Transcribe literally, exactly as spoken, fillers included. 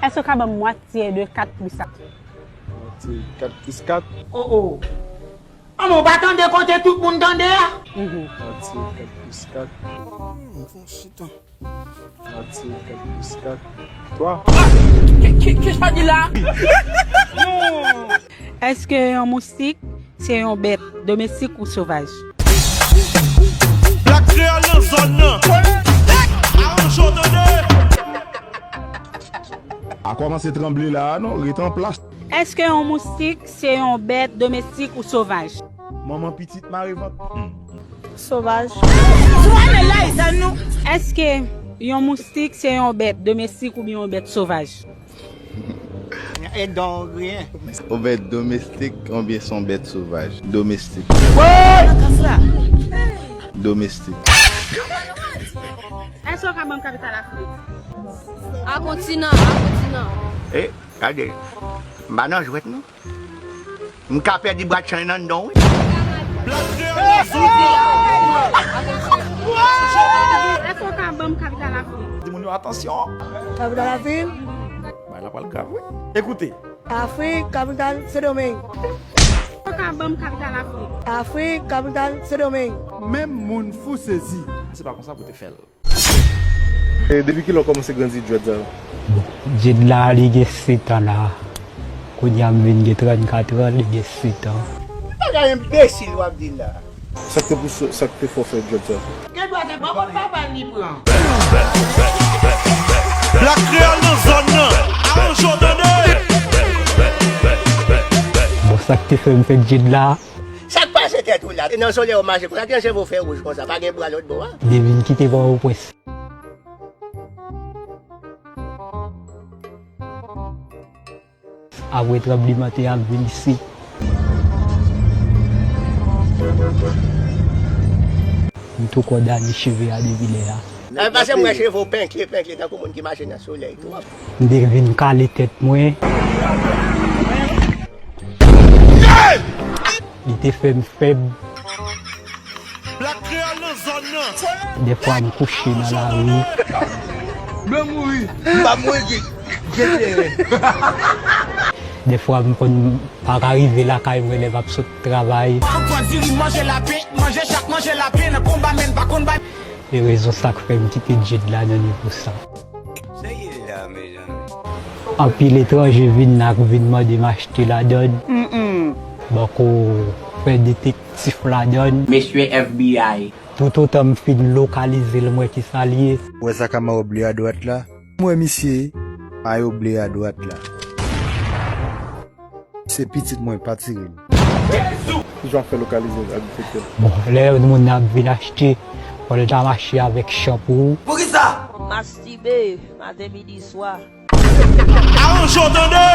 Èske w ka ban m mwatye de kat plis kat? Mwatye kat plis kat? Oh, oh. Manman, ou pa tande kote tout moun tande a? Mhm. Mwatye kat plis kat. Mwatye kat plis kat. Twa. Ki, ki, ki sa di la? Èske yon moustik se yon bèt domestik ou sovaj? Black Kreyòl nan zòn nan. Aranjè w tande. A kòmanse tranble la a non, ret an plas. Èske yon moustik se yon bèt domestik ou sovaj? Manman pitit mare vant. Sovaj. Èske yon moustik se yon bèt domestik oubyen yon bèt sovaj? E dò griyen. Yon bèt domestik oubyen se yon bèt sovaj? Domestik. Domestik. Èske w ka ban m kapital Afrik? A kontinan, a kontinan. E, gade, m pa nan jwèt non. M ka pèdi bwa chanj nan non wi. Èske w ka ban m kapital Afrik? Di moun yo atansyon. Kapital Afrik? Bay la pral grav wi. Ekoute. Afrik, kapital Sendomeng. Èske w ka ban m kapital Afrik? Afrik, kapital Sendomeng. Menm moun fou sezi. Se pa konsa pou te fè l. E depi kilè w kòmanse grandi dread sa yo? Bon, dread la, li gen sèt an la. Kounye a m vin gen trannkat an, li gen sèt an. Bagay enbesil w ap di la. Sa k te pouse, sa k te fè w fè dread sa? Gen dwa se manman papa l li pran. Black Kreyòl nan zòn nan. Aranjè w tande. Bon, sa k te fè m fè dread la. Sa k pase tèt ou la? Nan solèy ou mache konsa, ki jan cheve w fè wouj konsa? Pa gen bwa lòt bò a? Depi m kite Pòtoprens. Apre tranblemanntè a, m vin isit. M tou kondane cheve a depi lè a. Nan pase m wè cheve w penke, penke tankou moun ki mache nan solèy tou. M te vin kale tèt mwen. Li te fè m fèb. Black Kreyòl nan zòn nan. Dèfwa m kouche nan lari. M mouri. M pa mouri, je, je fere. Dèfwa m konn pa ka rive lakay mwen lè m ap sot travay. Ankò diri manje lapen, manje chat, manje lapen nan konba men pa konn bay. E rezon sa k fè m kite dread la nan nivo sa. Sa ye la, mezanmi? Anpil etranje vin la, vin mande m achte ladann. Mm-mm. Bòkò fè detektif ladann. Mesye F B I. Toutotan m fin lokalize l, m wè ki sa l ye. Ou wè sa ka mayo ble a dwat la? M wè misye, mayo ble a dwat la. Se pitit mwen, pa tire l. Kijan w fè lokalize l ak detektè? Bon, lè moun nan ap vin achte, fò l ta mache avèk chanpou. Poukisa? Mastibe, maten, midi, swa. Aranjè w tande!